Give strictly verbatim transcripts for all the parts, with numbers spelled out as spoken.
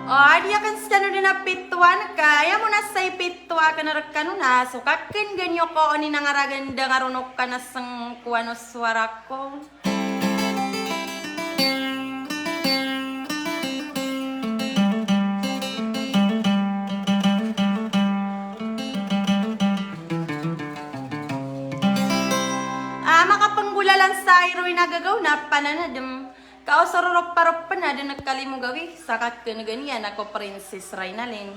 O, adi aken skano den a pitowan ka, aya mo na sa ipitowa aken rekano na so kakenegen iyo ko o ini nangaragen dang a ronok ka na sengkowan o sowara ko. A, makapenggolalan sa iroy na gagaw na pananadem. Ka o so roroparopen a den kalimogawi sa kakenegen iyan a ko Princess Raynalyn.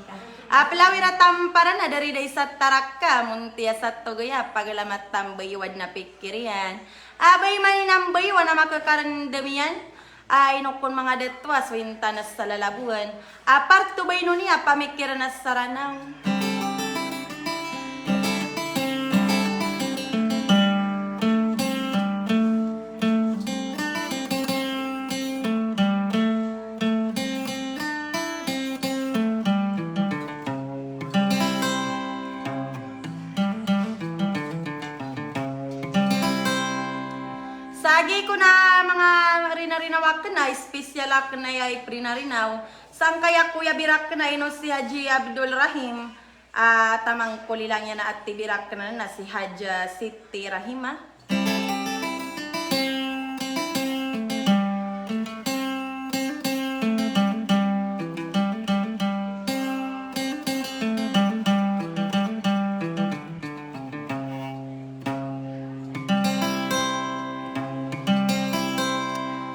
A, pelawir a tamparan a dari da isa taraka, monti a sa togay a pagalamat tambay wad na pikir iyan. A, bay maninambay wad na makekarendem iyan. A, ino kon manga dato a so intanas sa lalabowan. A, parto ba ino niya pamikiran a saranaw. Sa gii ko na manga rinarinaw aken a, special aken a aya iprinarinaw. Sangkaya ko yabi raken a ino si Haji Abdul Rahim, a, taman ko lilang iyan a atibi raken a na si Haja Siti Rahima.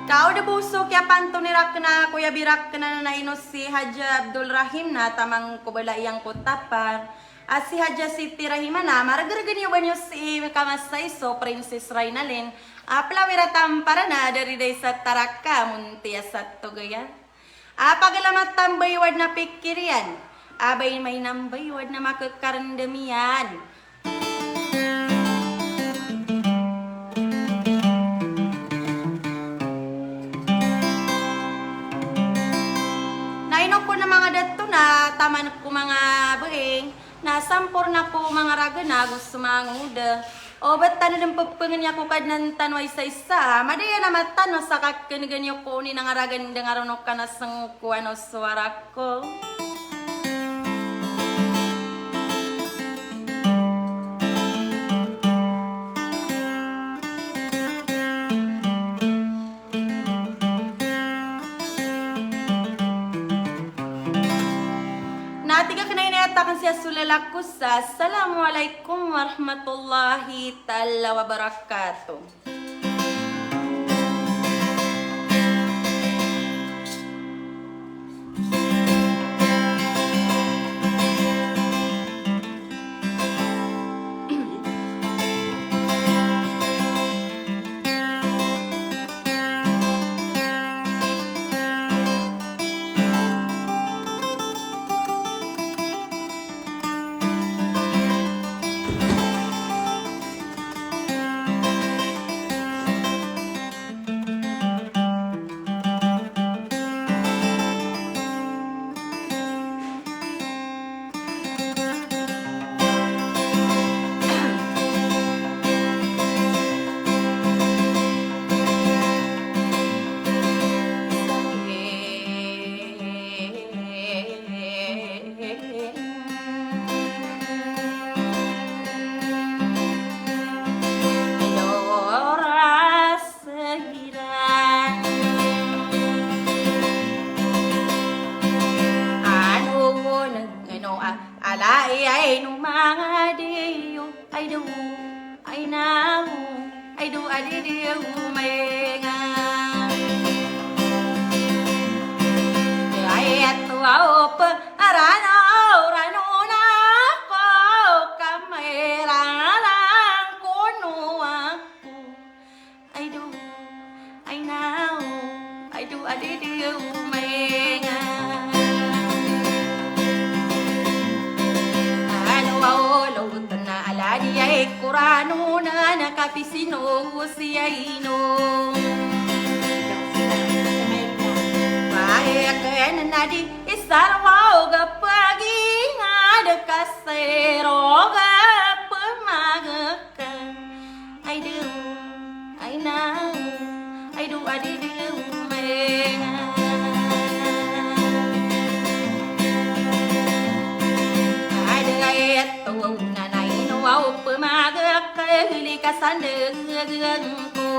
Ka o da bo so kiyapantoni raken a ko yabi raken a na ino si Haja Abdul Rahim na taman ko bala iyan ko Tapar. A si Haja Siti Rahima na maregeregen iyo ba niyo sii ka masai so Princess Raynalyn. A, pelawir a tamparan a dari da isa taraka, monti a sa togay a. A, pagalamat tambay wad na pikir iyan. A, bay maninambay wad na makekarendem iyan. Na ino kon a manga dato na taman ko manga being. Na samporna ko manga ragen ago so manga ngoda. O ba tano den pepengen iyan ko Kadnan tano a isa-isa. Mada iyan a matano sa kakenegen iyo ko o ini nangaragen dang a ronok ka na sengkowan o sowara ko. Na tig aken a inayat aken siya so lalako sa, "Assalamualaikum warahmatullahi taala wabarakatuh." Ala i ay no manga diyo, ay do, ay na o, ay do a di di o may nga. Ay ato a ope, arano, rano na ko, kamay rarang kono ako. Ay do, ay na o, ay do a di di o may nga. Ano a olo tana ala di ay korano na nakapisino si ay no. Bae aken na di isarwa o gapagi nga de kasero gapemagek. Ay do, ay na o, ay do a di di o may nga. Oway, na ino aw pemagek ka likasan degen ko.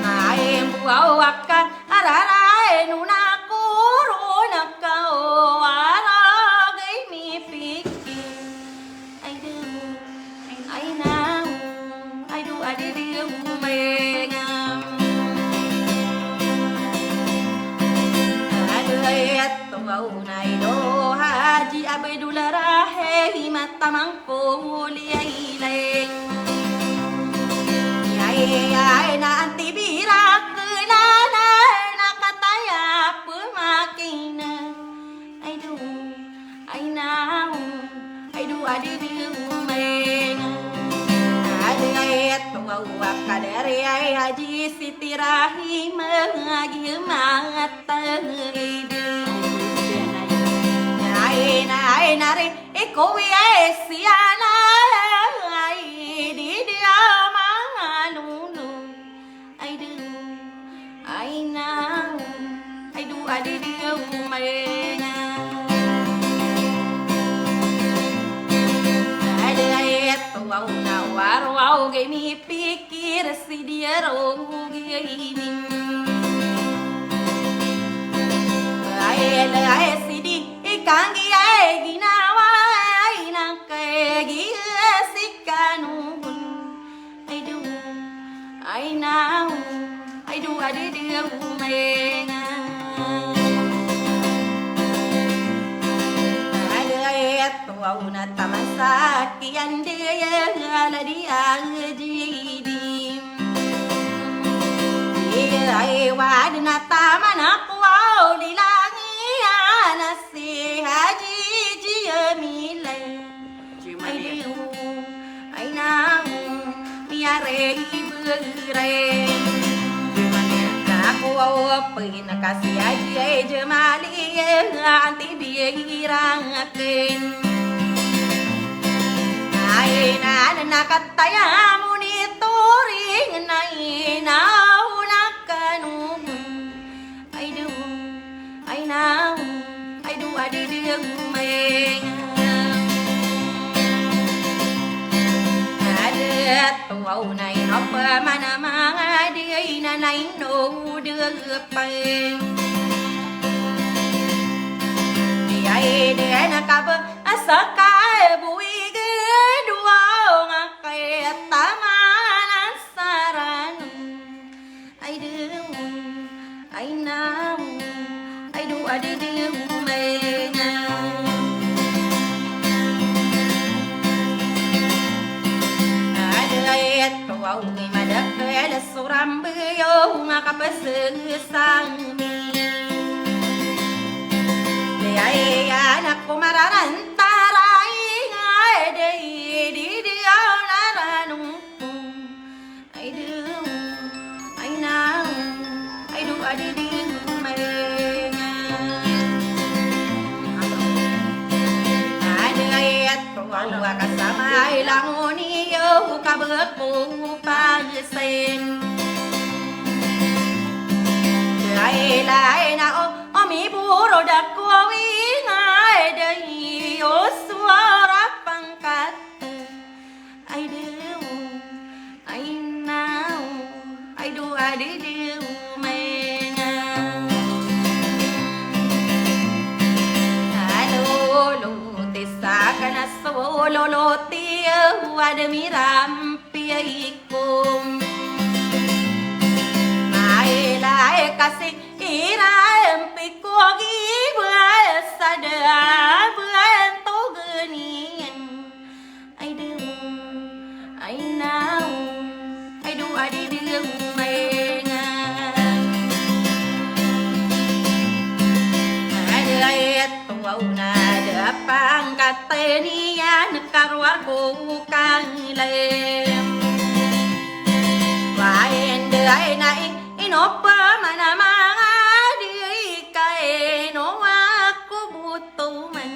Maimbo aw a kararay o na koron ka o aragay mipikir. Ay do, ay na, ay do a di di o maingam. Aday a towa o na ino Haji Abdul Rahim a tamang ko liyaylay. Yay, yay, na anti birak na, na, na kataya pemakinay. Ay do, ay na, ay do a di di o maingam. Aday a towa o a kadar ay Haji Siti Rahim a giya mat Ay, na, ay, na, re, iko wi, ay, siya na, ay, di, di, a, manga, no, no. Ay, di, ay, na, ay, do, a, di, di, o, may, na. Ay, di, ay, to, aw, na, waro, aw, gay, mi, Pikir sii di a rogi a inin. Ay, ay, sii di i kanggi a ginawa, ay, na kay giya si kano. Ay, do, ay, na, ay, do, a di di a umay. Ay, ay, Waw na taman sa kiyan di a ladi a jidi. Iya ay wad na taman ako aw di langi ana si Haji Jamila. Ay diyo, ay na. Miyarey i bgray. Ako aw pn ka si Haji Jamali, anti biyay rakn. Ay na, na kataya monitoring na inaw na kano. Ay do, ay na, ay do a di di a umay. Adat waw na ino pman a manga di na na ino dapay. Di ay di na kab a saka buwig do nga kay taman a saran. Ay do, ay na, ay do a di di umay. Aday a towa o di madakl so rambiyo nga kapsgsami. Di ay anak ko mararantaray nga di di di a laranong. Ay do, ay na, ay do a di di umay. Aday a towa o a kasama ay langon iyo kabako pagsen. Ay lay na o, o miborod ako wi nga di o suwara pangkat. Ay do, ay na, ay do a di di umay. Alo, lo, ti sa ka na so, lo, lo, ti, o, a di mirampi ay ko. Mailay kasi irampi ko giba sa da ba to ganiyan. Ay do, ay na, ay do a di di umay. Aday a towa o na da pangkat niyan karowar ko kangilay. Wa ay da ay na i, ino pman a manga di ka ino ako boto man.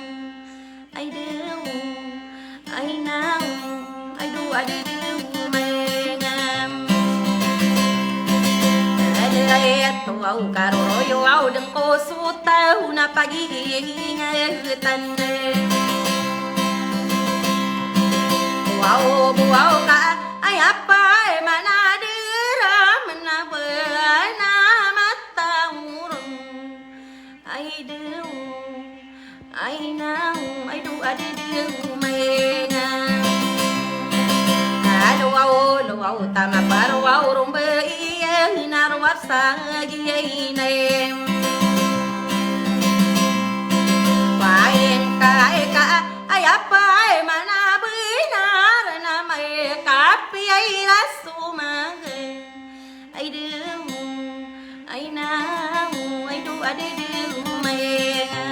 Ay do, ay na, ay do a di di umay. Aday a towa o karoroyo aw dn ko so taw na pagingatan. Waw, waw ka, ay apa, ay manadera, manabe, na mataurong. Ay daw, ay naw, ay do a di di umaynga. Alo waw, lo waw, tama paro waw, rombe iya, na ro wap sa gi ay na em. Wain ka, ay ka, ay apa, ay manabe, na ra na may kapi, ay raso maga. Ay daw, ay naw, ay do a di di umaynga.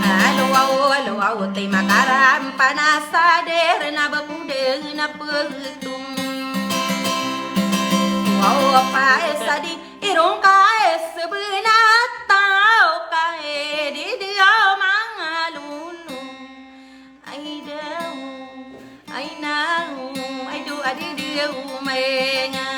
Alo waw, alo waw, tay makaram panasader na bakode na pegetum. Waw pa e sadi irong ka e sebenat taw ka e di di aw mangalolo. Ay daw, ay naw, ay do a di di umaynga.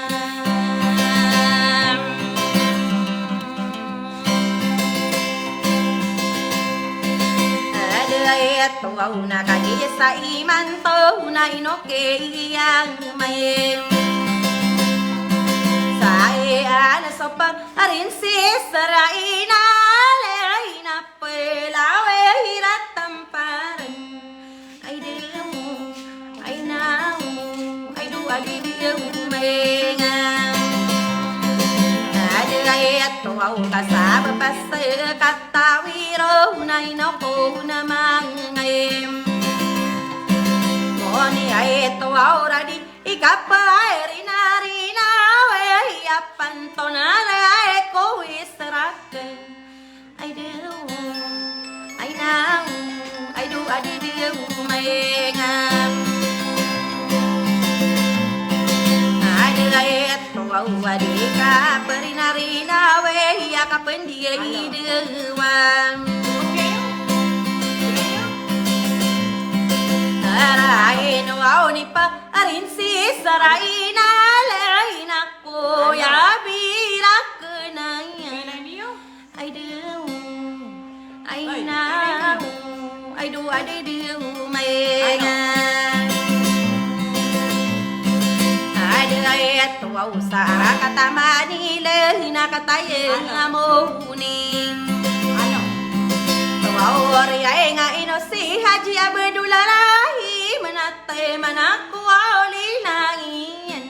Ada ay ato a ona kagi sa imanto na ino ke iyang mayn. Sa iya na sopa arin si sera ina le ina pelawe ira tamparan. Ay daw, ay naw, ay do a di di umaynga. Ada ay ato a o kasaba pas katawiro na ino ko na mangayem. Moni ay ato a o radi ikapay rina rina we iyapan to na ray ko wisrak. Ay daw, ay naw, ay do a di di umaynga. Ay daw ay ato a o a di kaperina rina we iya kapendiya i dawan. Ara ay no a o nipa arin si sera ina le ina ko ya birak na ya. Ay daw, ay naw, ay do a di di umaynga. Ay daw ay ato a o sa ara kataman i le ina kataya nga moni. Ato a o ri ay nga ino si Haji Abdul Rahim na Te manako a o lilangiyan.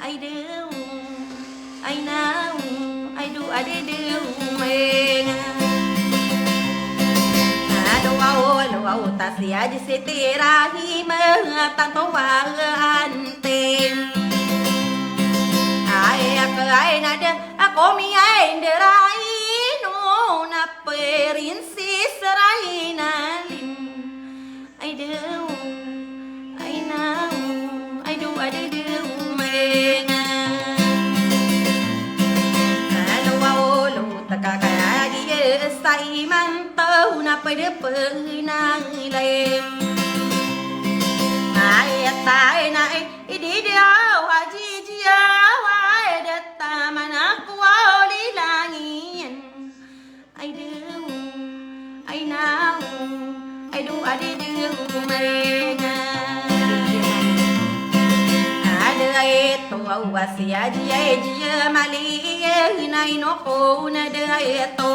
Ay daw, ay naw, ay do a di di umaynga. Alo waw, alo waw, ta si Haji Siti Rahima tanto wa ante. Ay ak ay na da ako mi ay ndera ino na perin si sera ina lin. Ay daw, ay naw, ay do a di di umaynga. Alo waw, alo ta ka kaya giya sa imanto na pede penang laym. Ay atay na ay, i di di aw a di di aw ay da ta manako a o lilangiyan. Ay daw, ay naw, ay do a di di umaynga. Ada ay ato a o a si Haji ay Haji Mali, na ino ko na da ay ato.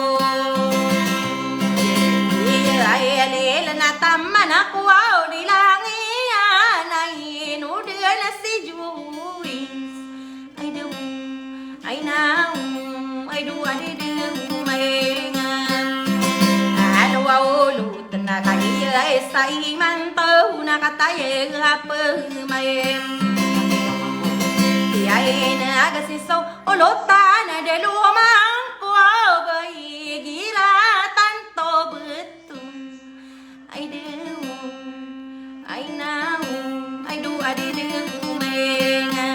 Iya ay lil na taman ako a o lilangiyan, ay ino da na si Juwis. Ay daw, ay naw, ay do a di di umaynga. Alo waw, olo tena kaliya ay sa imanto na kataya a pemaym. Iya ay na agasiso, olo tana da lomangko a o ba igira tanto bet Ay daw, ay naw, ay do a di di umaynga.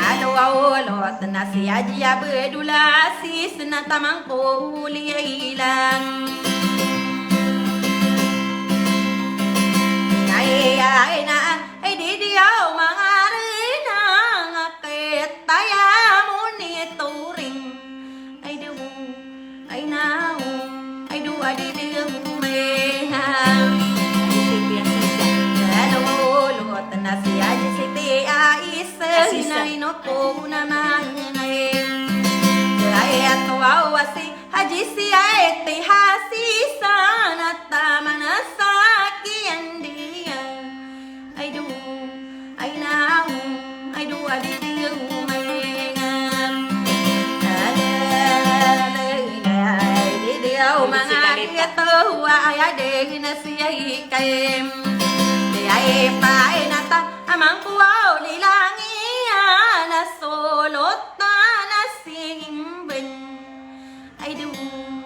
Alo waw, olo tena si Haji Abdul Aziz na taman ko liya ilang. Ay, ay, na, ay di di aw mangarina nga ketaya monitoring. Ay daw, ay naw, ay do a di di umaynga. O na mangay. Aya to awa si Haji si ay ti hasi sana taman sa kiyan diya. Ay do, ay na, ay do a di di o mayngan. Ay di di o mangay. Aya di na siya ikay. Di ay pa ay nata Amang ko aw lilangi ana solot ana sinimben. Ay do.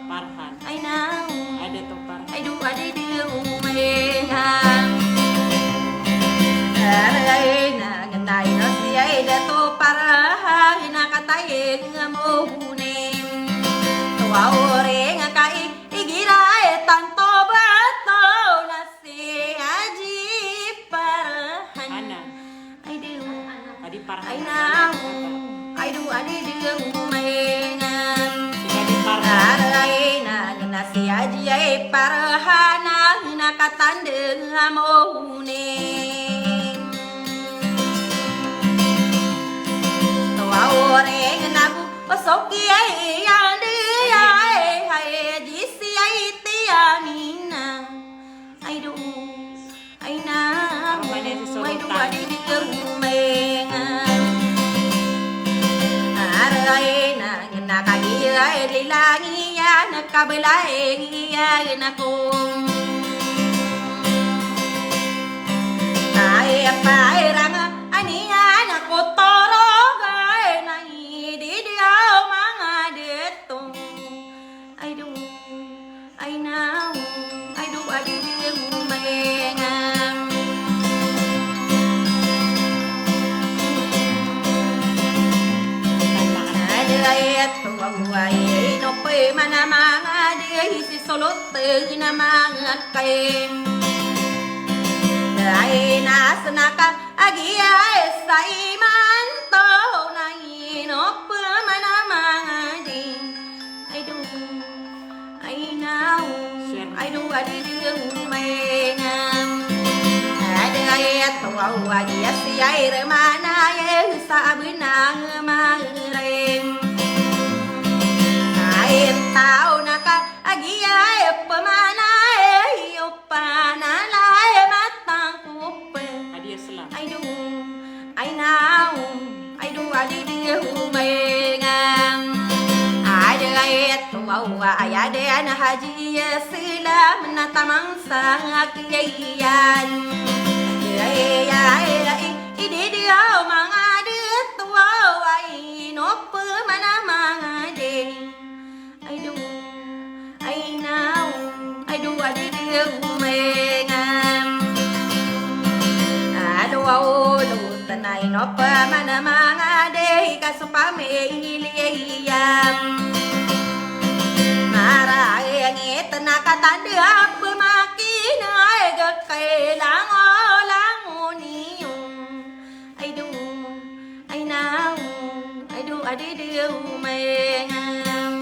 Parhan. Ay na. Ay do to Parhan. Ay do a di di o mayngan. Ay na, ay na, ay na si ay do to Parhan, ay na katay nga mohunin. To aw ring a kai, igira ay tanto bato na Si Haji Parhan. Ana. Ay di. Haji Parhan. Ay na. Ay do a di di o mayngan. Si Haji Parhan. Ay na, na si Haji ay Parhan na, na katandeng a mohunin. To aw ring a go, o soki ay andi ay, ay di si ay ti Amina. Ay do, ay na, ay do a di di o mayngan. Aray na, na kagiya ay lilangi iyan, kabelay iyan ako. Ay, ay, rang, aniyan ako toro, ay, na, di di o manga deto. Ay do, ay na, ay do a di di o mayngan. Ay do ay to aw ay no pe mana manga di si solot na manga kaim. Ay na senaka agiya sa imanto na ino pe mana manga di. Ay do, ay na, ay do a di di o mayngan. Ay do ay to aw a di a si ay remana ay sa abena mayrem. Ay taw na ka agiya ay pemana ay o panala ay matang ko pe. Ay do, ay na, ay do a di di o mayngan. Ay do ay to aw a aya di ana Haji Islam na tamang sa kiyayan. Ay, ay, ay, i di di o manga deto aw ay no pe mana manga di. Ay do, ay na, ay do a di di o mayngan. Ado a olo tena ino pe mana manga di ka so pamilya iyan. Marayang i tena katanda a pemakinay ga kailangolangon iyo. Ay do, ay na, ay do a di di o mayngan.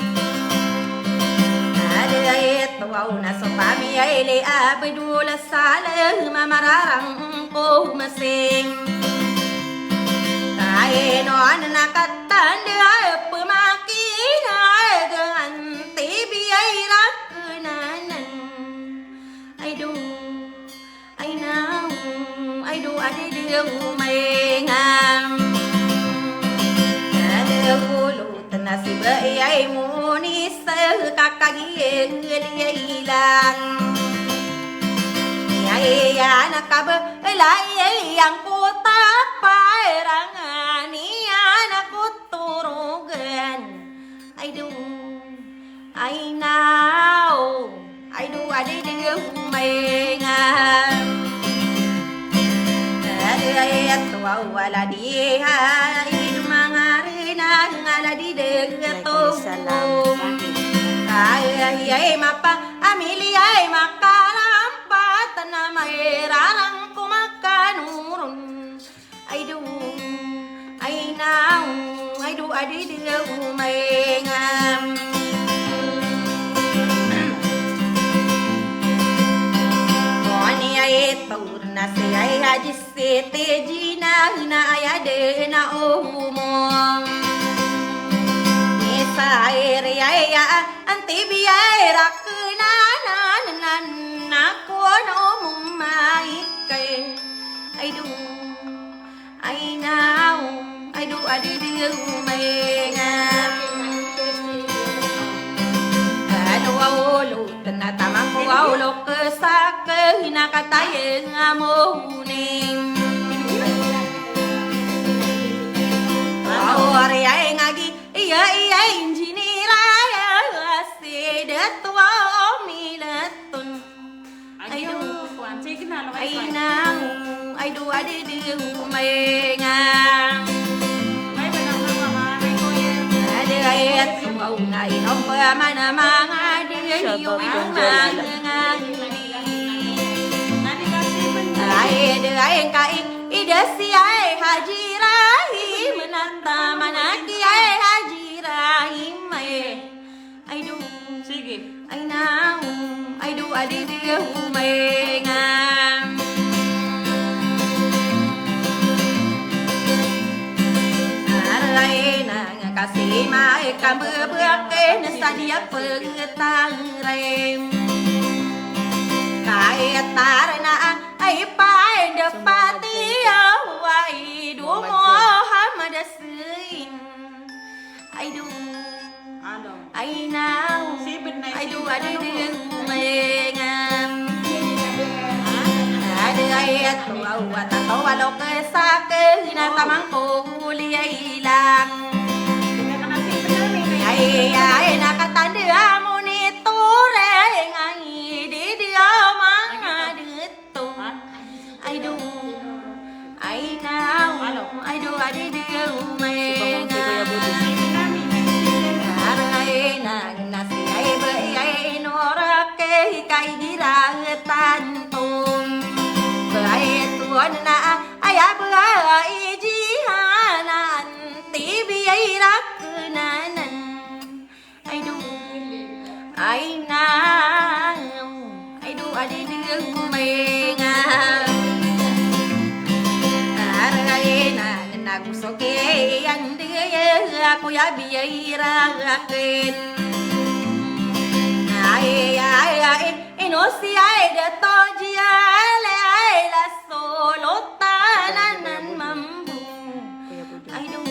Ado ay to aw na so pamilya i Abdul Salam a mararang ko Masing. Ay no ana na katanda a pemakinay ga anti biyay rakenanan. Ay do, ay na, ay do a di di o mayngan. Ado a olo tena si baya i Moni sa kakagiyeng liya ilang. Iya iya na kabelay iya ko tapayrang aniyan ko torogan. Ay do, ay na, ay do a di di o mayngan. Ay, ay, ato a wala di ay do manga rina nga la di di ato. Ay, ay, ay, mapa, amili ay makarampat na mayrarang ko makanoron. Ay do, ay na, ay do a di di o mayngan. Oni ay tawr na si Ay Haji Siti Jinah na aya dn a omong. Isa iri aya anti biyay rakn anan na kon omong maikay. Ay do, ay naw, ay do a di di omaynga. Ano a olo tna taman ko a olo ksak na kataya mo. Ori ay ngagi iya iya injinira ya sidat wa omilatun. Ay do, ay naw, ay do a di di omaynga. Ay do ay at sumaw na inom pa man a manga di yo manga. Ay do ay kai ida si ay Haji Rahim na taman aki ay Haji Rahim ay. Ay do. Sige. Ay naw, ay do a di di omaynga. Aray na nga kasi may kambebeken sa di a pagtaray. Kay tarna ay pay dapati ay do Muhammad Sin. Ay do. Ay naw. Ay do a di di omaynga. Ay do ay at wa wa ta to wa lo ksak na taman ko uli ay lang. Ay ay na katanda mo ni tore ngai di di omang a di to. Ay do. Ay naw. Ay do a di di omaynga. Aray na na si ay ba ay norak kay kay gira tanto. Ba ay tuan na ay ba ay jihanan tibi ay raknanan. Ay do. Ay naw. Ay do a di di omaynga. Aray na na gusok iyan di ya kuya biyay rakn. Ay ay ay ino si ay dato jiyal ay la solotan anan mambo. Ay do,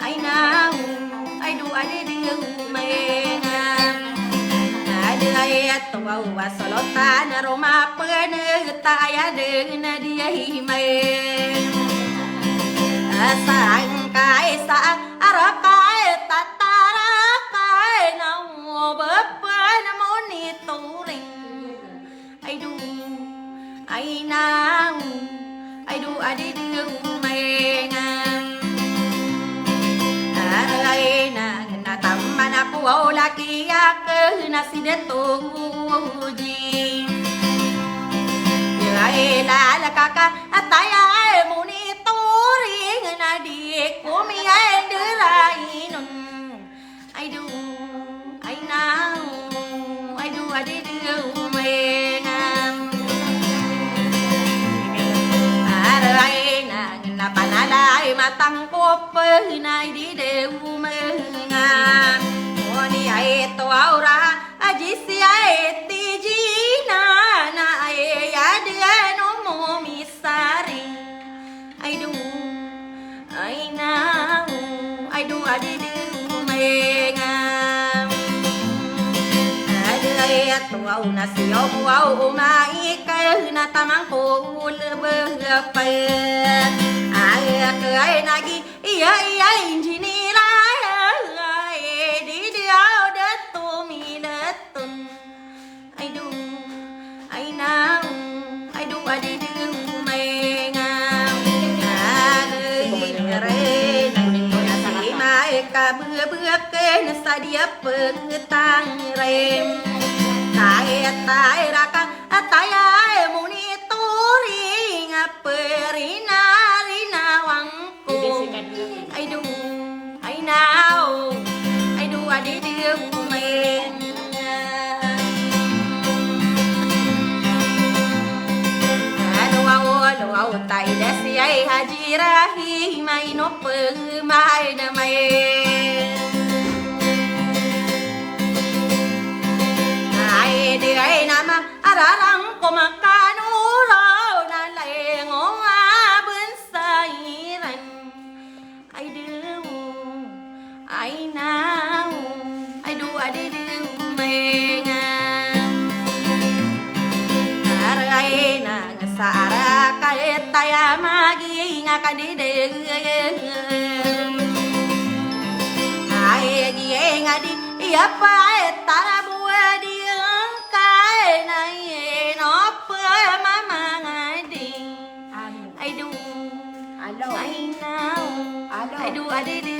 ay naw, ay do a di di omaynga. Ay do ay at wa wa solotan a roma pn ta ay a dn a di ay may. Asang kay sa a rakay ta ta rakay na o ba pn a monitoring. Ay do, ay naw, ay do a di di omaynga. Aray na na taman ako a olaki akn a si Dato Uji. Ilay lalakaka a taya ay monitoring na di ko miyay dirainun. Ay do, ay naw, ay do a di di omaynga. Aray na na panalay matangkop na di di omaynga. Oni ay to aura a jisi ay tijina na ay a di ano mo misari. Ay do, ay naw, ay do a di di omaynga. Ay do ay at wa o na siyo wa o maikn a taman ko lebepay. Ay ak ay nagi iya iya injinira ay di di aw da tumilatun. Ay do, ay naw, ay do a di di omaynga. Aray, aray, na di ko na sa lima, e, kabebeken sa di a pengetaray. Tay, tay, raka, tay, ay, monitoring, a perina, rina, wang Ay do, ay naw, ay do a di di omaynga. Ano a Taida si ai Haji Rahim a ino pemahaen a maen. Ai di ai nama a rarangkom a kano ron a laingo a bensa iran. Ay do, ay naw, ay do a di di menga. Ar ay nang sa ara ka etaya magi nga ka di di. Ay gi nga di iya pa etara bo a di ang ka na ino pa mamangadi. Ay do. Alo. Ay naw. Alo. Ay do a di di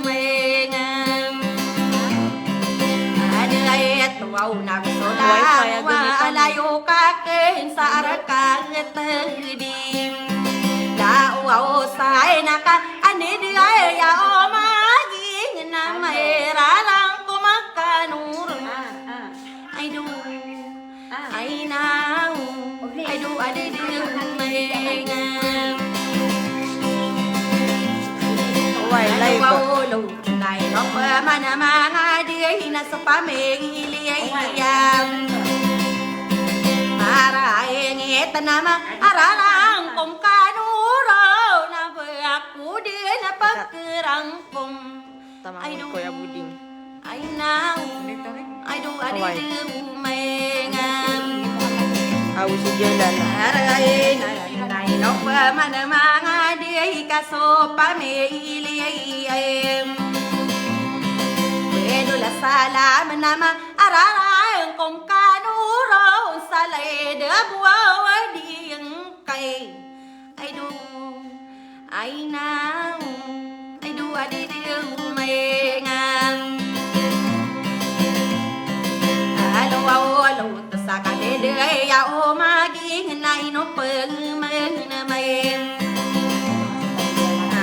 menga. A di ay at waw na so la wa alayo ka ken sa ara ka ngetedim. Da waw sa ay na ka ani di ay ya o magi na may rarangkom a kano ron. Ah, ah. Ay do. Ay naw. Ay do a di di menga. Why, live? Ay naw, pamana mangadi na sa pamilya. Para ingit nama a rarangkom kano ron a ba ako di na pakerangkom. Tama. Ay do. Kuya Buding. Ay naw. Ay do a di di menga. Aw si Jalal. Ar ay na, na ino pamana mangadi ka so pamilya. Bedo la salam nama a rarangkom kano ron sa lay da bo a di ang kay. Ay do, ay naw, ay do a di di menga. Alo, alo, alo, ta sa ka di di ya o magi na ino pemena maen.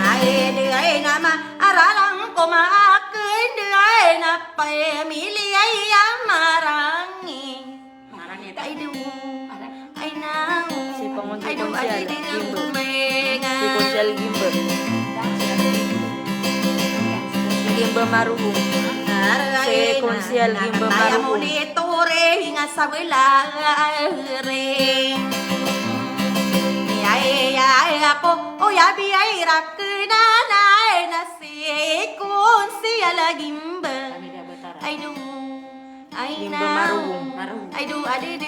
Ay di ay nama a rarangkom a ken di ay na pamilya a marangi. Ay do. Ay naw. Si Pangonsi Konsyal Gimba. Si Konsyal Gimba. Gimba Maruhong. Si Konsyal Gimba Maruhong. Tore nga sabela re. Ay, ay, ako, o ya bi ay rakna na, na si Konsyal Gimba. Ay do. Ay naw. Ay do a di di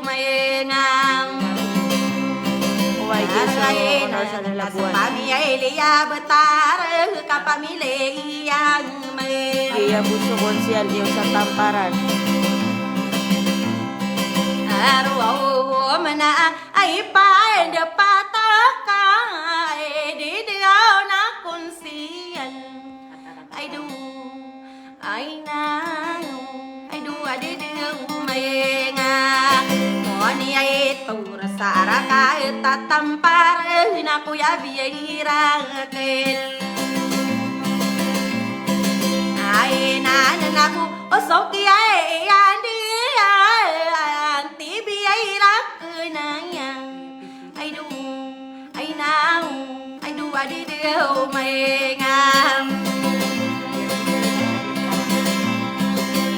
menga. Ay naw. Sa pamilya Liya Betar ka pamilya menga. Iya bo so Konsyal iyo sa Tamparan. Aro aw mena ay pa ende pataka ay di di aw na Konsyal. Ay do. Ay naw, ay do a di di menga. Moni ay tor sa ara ka tatampar na ko ya bi ay raken. Ay nanan ako o so ki ay andi ay anti bi ay raken aya. Ay do. Ay naw, ay do a di di menga.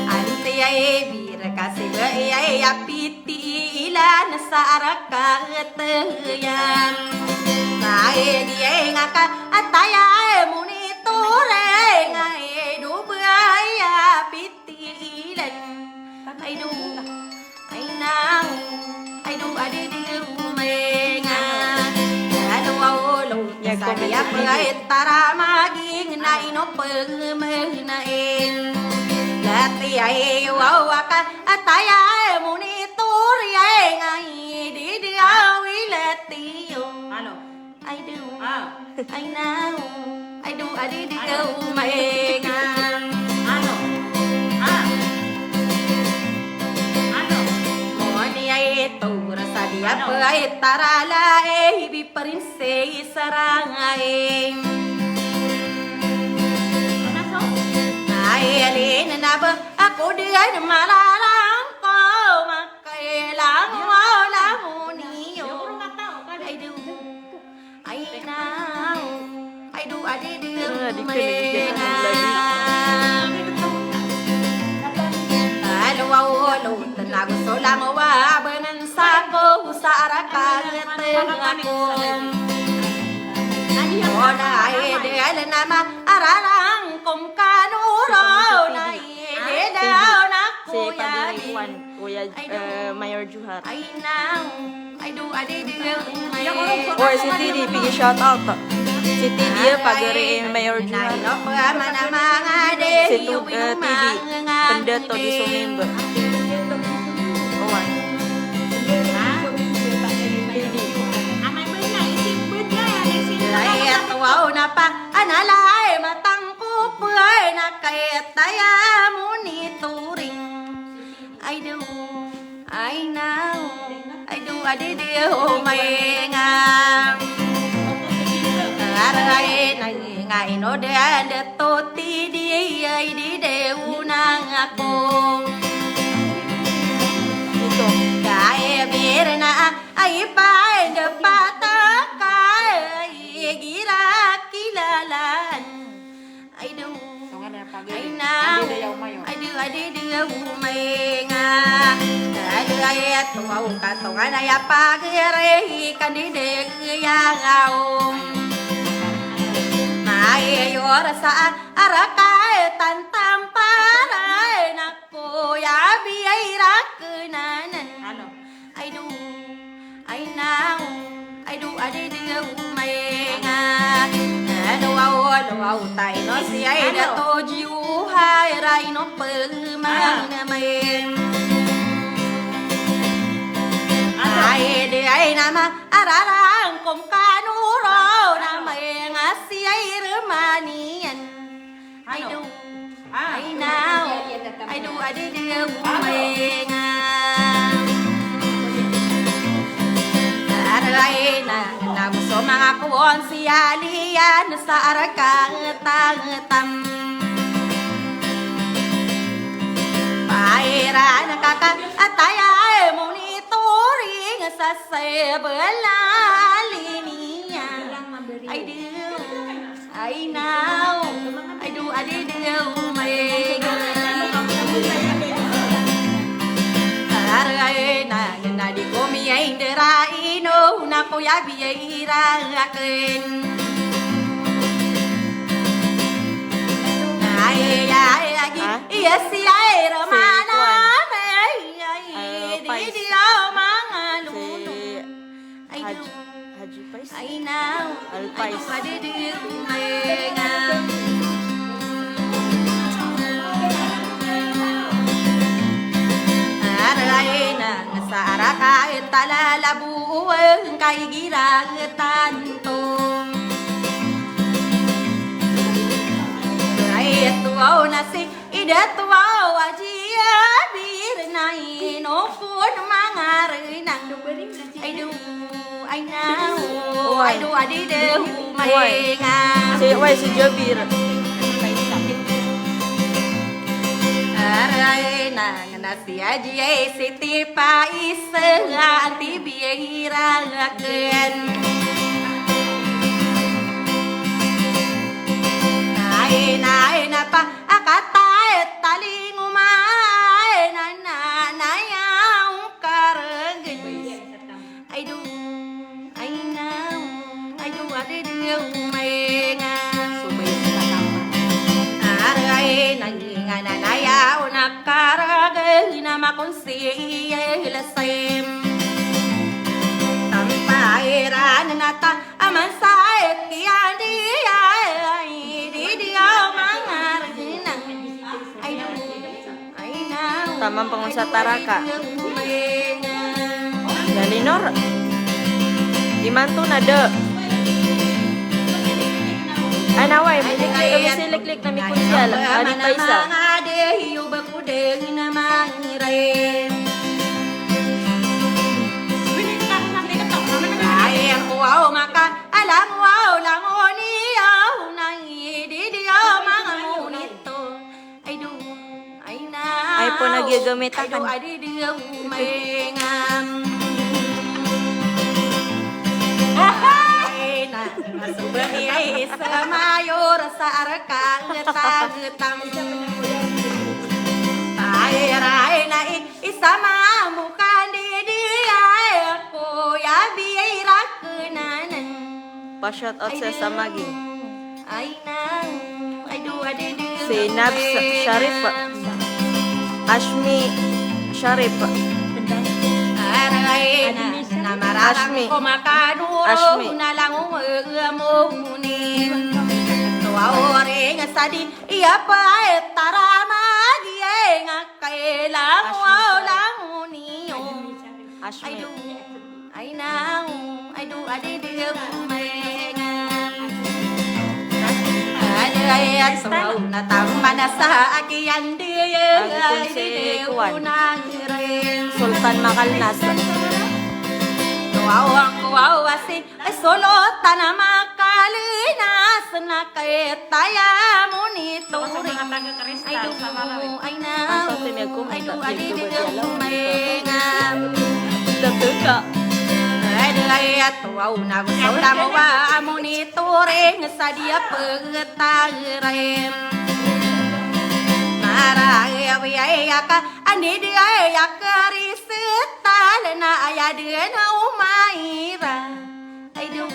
Anti ay bi reka si bi ay a piti ilan sa ara ka teyan. Ay di ay nga ka ataya ay monitor ay nga ay do bi ay a piti ilan. Ay do. Ay naw, ay do a di di menga. Alo aw lo, sa di a pay tara magi na ino pemena en. Lati ay waw aka ataya ay monitor ay nga i di di aw i lati yo. Alo. Ay do. Ah. Ay naw. Ay do a di di menga. Ano? Ah. Ano? Moni ay tor sa di a pay tara la ay bi prinsesa ra nga ay. Ay alin na ba ako di ay malarang ko makailang wala mo niyo. Ay do. Di ka nagiging lagi. Alo, alo, tanago so langowa, benensa ko sa araka, tengako. Ona ay de alenama, ararang kom kanuro, na ay de daw na ko ya. Kuya, eh, Mayor Juhar. Ay, naw. Ay, do, adi, di, di, di. Oy, si Tidi, pigi shout out. Si Tidi, eh, pagari i Mayor Juhar. Si Tu-, eh, Tidi, pendato di Sumimba. Oy. Tidi. Ay, at wow na pa, analay, matangkop, ay, nakayat, ay, monitoring. Ay do, ay naw, ay do, adi di o maynga. Aray na nga ino de ande to Tidi, ay di de unang ako. Ito. Kaya bir na ay pa ende patak ay gira kilalaan. Ay do, ay naw, ay do, adi di o maynga. Adi ay at wow ka tongan ay a pagari kandidi ya aw. Mayor sa araka tantampara na ko ya biyay rakenanan. Ano? Ay do, ay naw, ay do, adi di o maynga. Ano, aw, ano, aw, tay no si ay da to jiu hay ray no pemang na may. Ay di ay nama ararang kom kanuro na maynga si ay remaniyan. Ay do, ay naw, ay do, adi di o maynga. Aray na, na so manga kowon si Alian sa araka ngetangetan. Pairan kaka ataya monitoring sa sebelal niyan. Ay do. Ay naw, ay do, adi di o maynga. Aray na, na di ko miyaindera ino na ko ya biyay raken. Ay, ay, agi, iya si ay ramana, ay, ay, di di o mangalulong. Ay do, Haji Pais. Ay naw, Al Pais. Ay do, adi di o maynga. Aray na, sa araka i talalabuan ka igira tanto. Ay, ito aw na si Ida to aw a Jabir na ino kon mangarenang. Ay do, ay naw, ay do, adi di o maynga. Si, way, si Jabir. Aray na, na si Aji ay si Tipa isa anti biyay raken. Ay na, ay na pa, akatay talingomay na, na, na yaw karegen. Ay do, ay naw, ay do, adi di o maynga. Aray na, nga na, na yaw na karegen na makon si lesem. Tampairan na ta Aman sa aya kiyan di ay, di di aw mangarenang. Ay, ay, naw. Taman pangonsa taraka. Galinor. Imanto na da. Ana way, miliklik, misileklik na mikonsyal. Ali pa isa. Adi iyo ba ko deng na mangiray. Ay, ako aw maka Alam mo, aw, langon iyaw, na ididi aw manga monito. Ay do, ay na. Ay po, na giyagamit aken. Ay do, adi di aw maynga. Ay na, Asubami ay isa mayor sa arka ngetang-ngetang. Tayo ray na i-, isa mamukan di di ay ako ya biyay rakenanan. Pa-shout out sa Samagi. Ay na, ay do, ay di, di, si Nabs Sharif. Ashmi Sharif. Aray na, na mararang Ashmi. Ko makaduro Ashmi. Na lang umemuni. Tuwa oring sadi, iya pa etaramag, iya nga kailang Ashmi Sharif. Walang uniyo. Ashmi. Ay do. Ay naw, ay do, a di di o maynga. A di ay a so na taman a sa aki a di ay di o nangre. Sultan Makalnas. Wow, wow, wow, asi, ay Sultan a Makalnas na kay taya mo ni Turing. Ay do, ay naw, ay do, a di di o maynga. Dati ka. Ay, ay, at wow, na gusto lang wa, amo ni Turing, sa di a pagtaray. Marayaw, ay, aka, andi di, ay, aka, risetal, na, ay, adi, na, umayra. Ay do,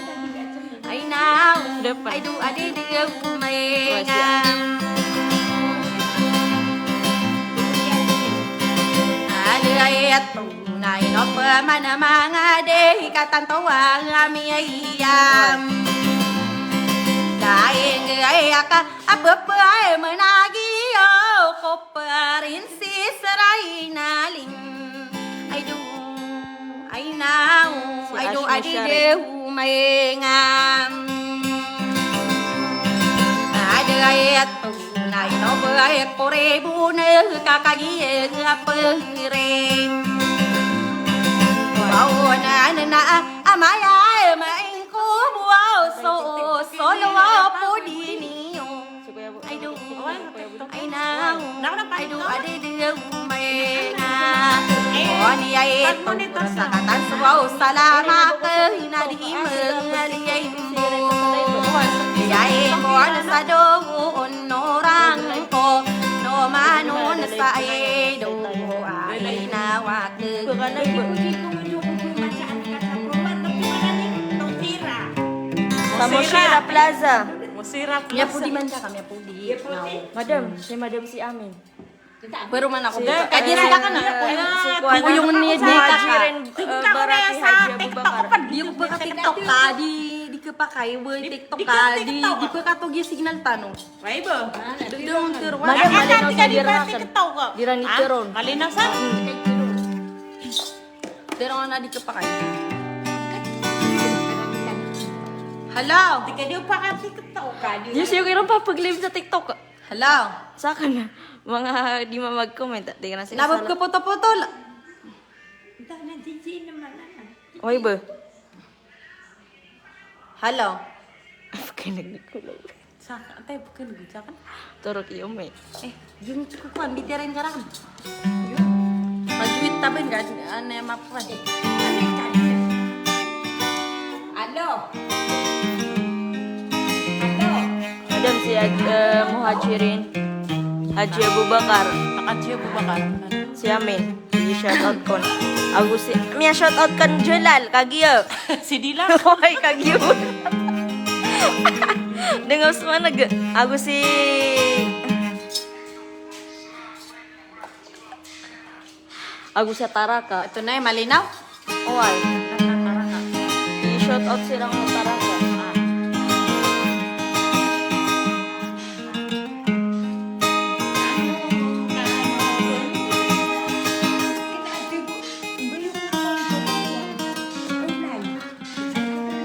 ay naw, ay do, a di di o maynga. Adi ay ato na ino pman a manga di katanto a miyayam. Daing ay aka a pepe ay menagi o ko perin si serainaling. Ay do. Ay naw, ay do, a di di o maynga. Adi ay ato na ino ba ay koribo na kakagiya a pagrim. Bawo na na a maya ay maingko buwaw so solo a podi niyo. Ay do, ay naw, ay do, a di di o maynga. Oni ay to sa katan so wow, salama ka na di mali ay mo. Ay ko ano sa do, onorang ko, no manon sa ay do, ay nawa ke. Sa Mosira Plaza. Mosira Plaza. Miyapodi man ka, miyapodi. Madam, si Madam si Amin. Pero man ako. Kaya di sila ka na. Kuyong ni Muhajirin, eh, Baraki Haji Abubakar. Di ko paka-TikTok ka, di, di ko pakay, boy, TikTok ka, di, di ko katog yung signal tano. Madam, malinaw sa dira ka. Dira ni Teron. Malinaw sa? Pero nga na di ka pa kayo. Hello? Di ka di pa ka TikTok ka, di. Diyos, yung irong papag-live sa TikTok. Hello? Sa akin na. Mga di ma mag-comment. Di ka na sila. Nabab ka puto-puto la. Ito, na G G naman, ah. Oy, ba? Hello? Apo ka nagdikulaw. Sa, ate, apo ka nagdikulaw. Turok iyo, me. Eh, yung cukup ko, ang bitirain ka rin. Yun. Mag-tweet tabi, nggak, ano, mapuan. Hello? Hello? Madam, si, eh, Muhajirin. Haji Abubakar. Haji Abubakar. Si Amin. Sige, shout out kon. Ago si, miya shout out kon Jelal, kagiya. Si Dila. Oy, kagiya. Dengan semua nag-, ago si, ago si Taraka. Ito na, eh, malinaw? Oway. I-shout out siran ko Taraka.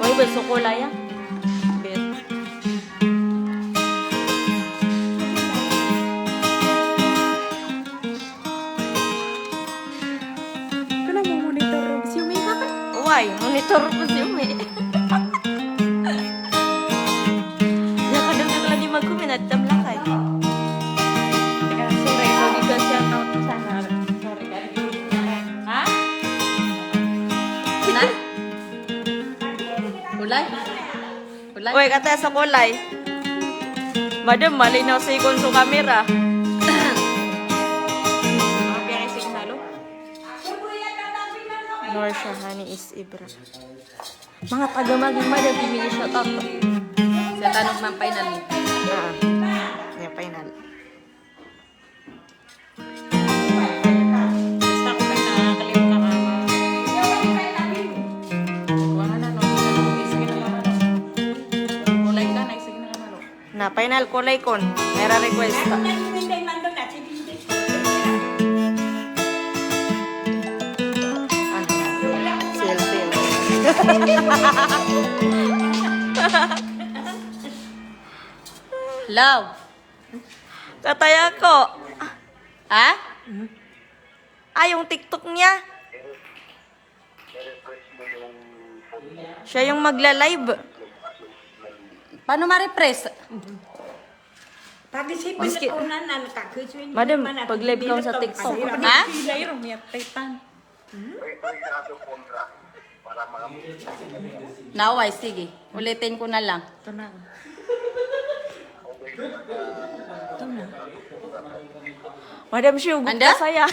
Oy, ba so ko laya? Bet. Kena mo monitor si Umi ka? Oway, monitor ko si Umi. Iya ka daw na lagi mag-comment at tam lakay. Teka, sorry, sorry ka shout out sa akin. Sorry. Ha? Na? Kulay? Kataya sa kolay. Madam, malinaw sii kon so kamera. Nur Shahani is Ibra. Manga taga Maging, madam, pimili siya tato. Sa tanong man final. Ah, yung final. Basta ako na nakakalima na kama. Kuha ka na, no? Sige na kama, no? Kulay ka na, sige na kama, no? Na final kulay kon. Mera request. Ano? Selfie. Love. Kataya ko. Ha? Ah, yung TikTok niya. Siya yung magla-live. Paano ma-refresh? Maski, madam, pag-live ka sa TikTok. Ha? Naway, sige. Ulitin ko na lang. Ito na. Ito na. Madam, siyugot ka saya.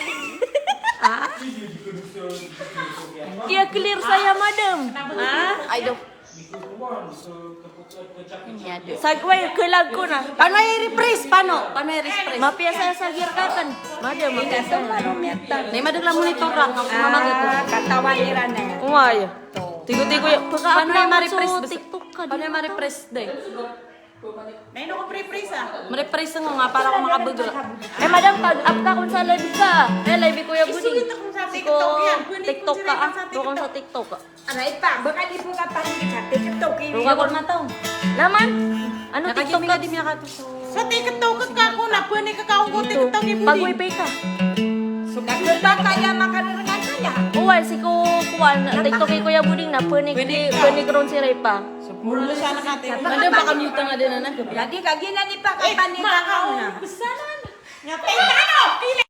Ah? Kaya clear saya, madam. Ah? Ay, do. Sagway, kelag ko na. Paano i-refresh? Paano? Paano i-refresh? Mapiya saya sa giyar kakan. Madam, mapiya saya. Nay, madam lang monitor lang. Ako mamagay ko. Ah, katawan nira na. Umay. Tigo-tigo ya. Paano i-refresh? TikTok ka. Paano i-refresh, day? May no ko pre-press, ah. Pre-press nga para ko makabagla. Eh, madam, pag-up ka kon sa live ka. Eh, live ko ya, Buding. Isulit ako sa TikTok yan. Pwede TikTok ka, ah. Sa TikTok. Aray pa, baka di po ka pa sa TikTok, eh. Baka ko na tao. Naman? Ano TikTok ka? Sa TikTok ka ko na, pwede ka kaong ko TikTok, eh, Buding. Pag-wifi ka. So, kasi ba kaya makararangay kaya? Uwal, si ko, kuwan, TikTok, eh, Kuya Buding na, pwede, pwede ron si Repa. Murlo sana kate. Madam, baka miyuta nga din, anak. Lagi ka, ginani pa ka, eh, panikaw na. Besanan. Nga, pila, ano? Pila.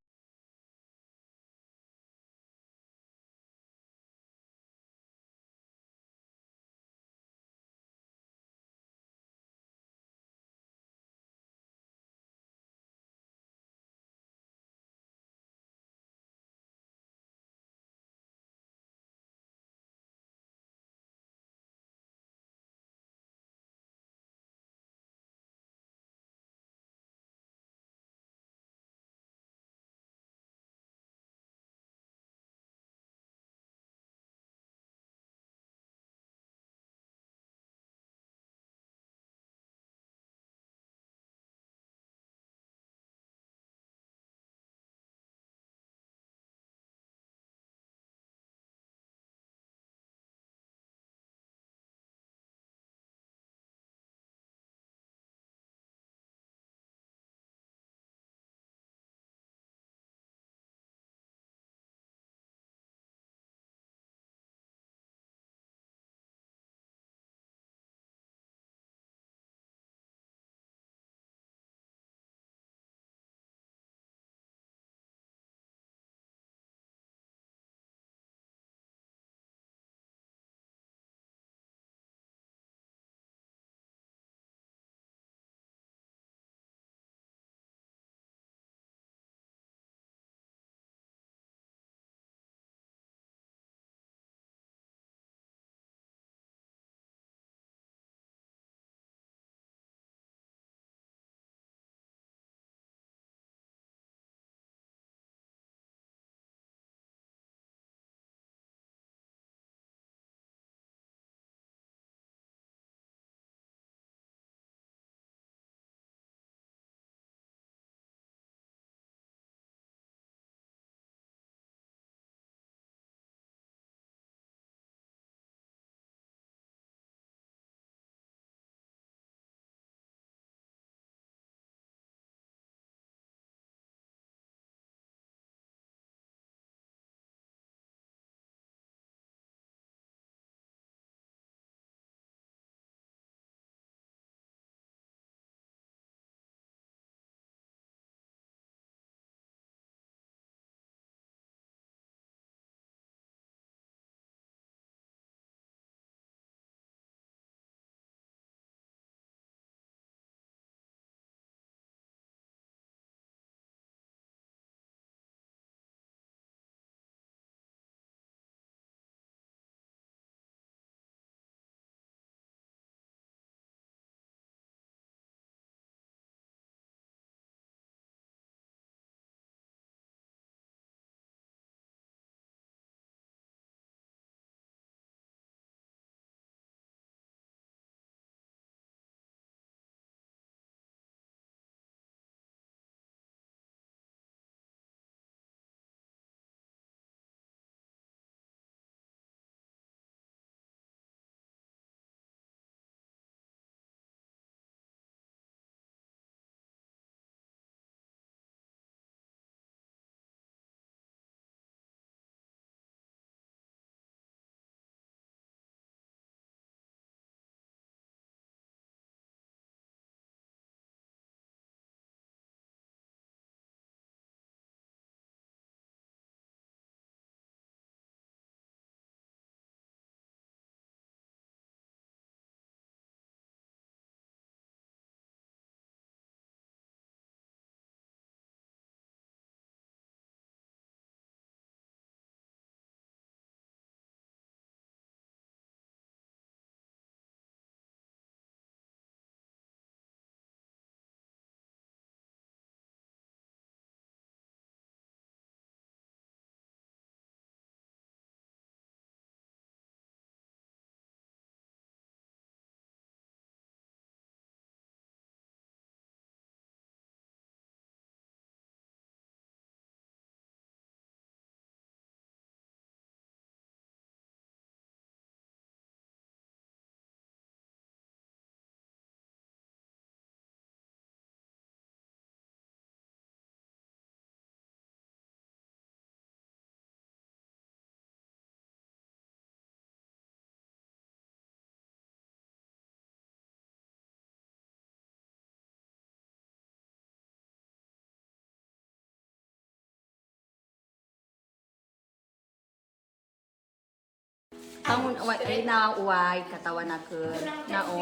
Tangon, way, ay, na, way, katawan akn. Na, o.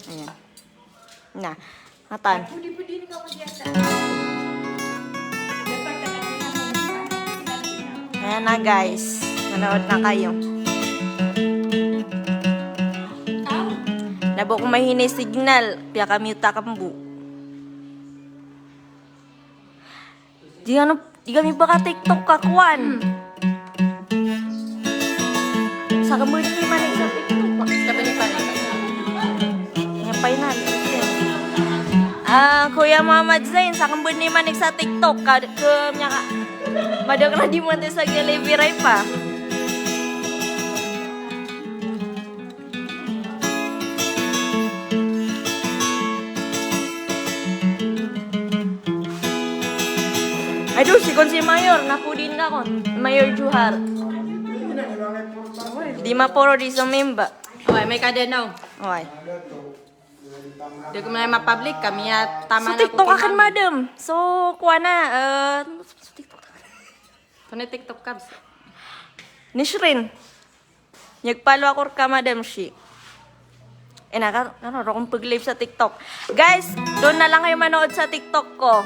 Ayan. Na, matan. Ayan na, guys. Manood na kayo. Na bo ko mahina i signal, piyaka-mute akn bo. Di ano, di kami baka TikTok ka kowan. Sakn bo dn i manik sa TikTok. Sakn bo dn i manik. Aya pay na. Ah, Kuya Muhammad Zain, sakn bo dn i manik sa TikTok. Ka, ke, miyaka, madakl a di mo anti sa gilay biray pa. Ay, do, si kon si Mayor, na ko dn na kon. Mayor Johar. Di maporo di so member. Oway, may ka dn, no? Oway. Di ko mapablik, kami a tama na ko TikTok akn, madam. So, kowan na, eh, so TikTok. Kowan na TikTok, kabs. Nisrin. Niyag-follow ako rka, madam, si. Eh, na, kan, kan, roo kon pag-live sa TikTok. Guys, doon na lang kayo manood sa TikTok ko.